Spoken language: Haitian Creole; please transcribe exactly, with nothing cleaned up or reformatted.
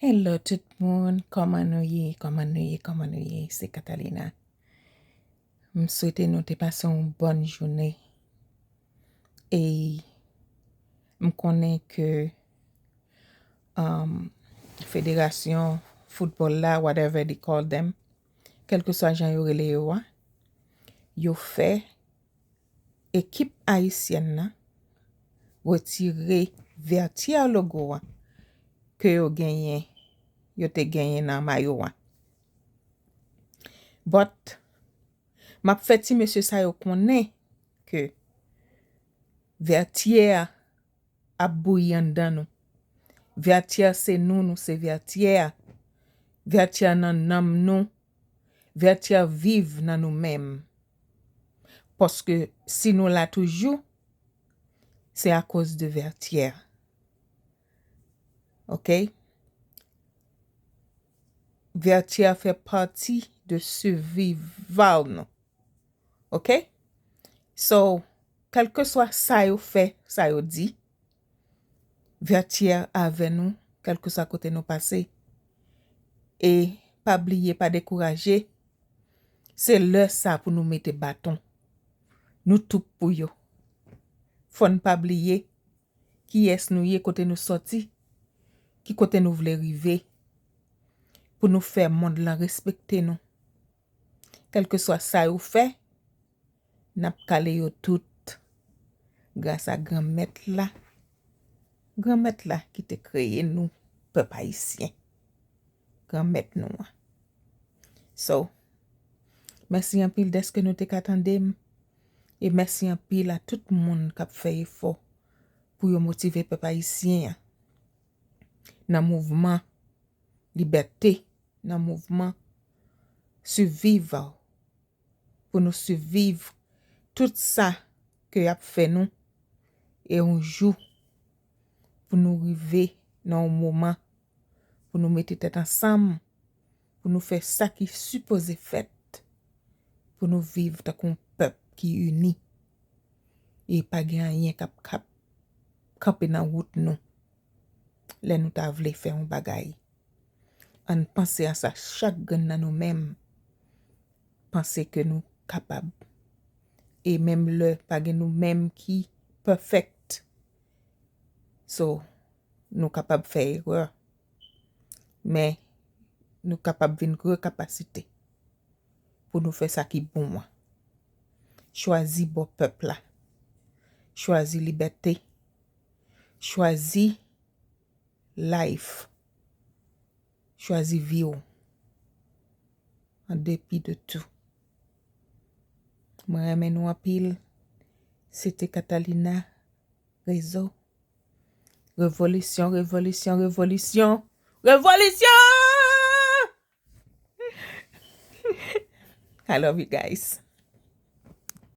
Hello tout moun, kòman nou ye? Kòman nou ye? Kòman nou ye? Se Catalina. M swete nou te pase yon bòn jounen. E m konnen ke um, federasyon foutbòl la, whatever they call them, kèlkeswa jan yo rele yo a, yo fè ekip ayisyèn nan retire Vertières logo a ke yo genyen, yo te genyen nan mayo a. But, m ap fè ti mesye sa yo konnen ke Vertières ap bouyi anndan nou. Vertières se nou, nou se Vertières. Vertières nan nanm nou. Vertières viv nan nou menm. Paske si nou la toujou, se akoz de Vertières. Ok? Vertières fè pati de survival nou. Ok? So, kèlkeswa sa yo fè, sa yo di, Vertières avè nou, kèlkeswa kote nou pase. E pa bliye, pa dekouraje. Se lè sa pou nou mete baton. Nou tout pou yo. Fò n pa bliye kiyès nou ye, kote nou sòti, ki kote nou vle rive, pou nou fè mond lan respekte nou. Kèlkeswa sa yo fè, n ap kale yo tout gras a Granmèt la. Granmèt la ki te kreye nou, pèp ayisyen. Granmèt nou an. So, mèsi anpil dèske nou te ka tande m. E mèsi anpil a tout moun k ap fè efò pou yo motive pèp ayisyen an nan mouvman libète, nan mouvman siviv, pou nou siviv tout sa ke y ap fè nou, e yon jou pou nou rive nan yon moman pou nou mete tèt ansanm, pou nou fè sa ki sipoze fèt, pou nou viv tankou yon pèp ki ini, e pa gen anyen k ap, k ap kanpe nan wout nou lè nou ta vle fè yon bagay. Ann panse a sa, chak grenn nan nou menm panse ke nou kapab. E menm lè pa gen nou menm ki perfect, so, nou kapab fè erè. Men, nou kapab vin gwo kapasite pou nou fè sa ki bon an. Chwazi bò pèp la. Chwazi libète. Chwazi life. Chwazi vi w. An depi de tou. Mwen renmen nou anpil. Se te Catalina Rezo. Revolisyon, revolisyon, revolisyon. Revolisyon! I love you guys.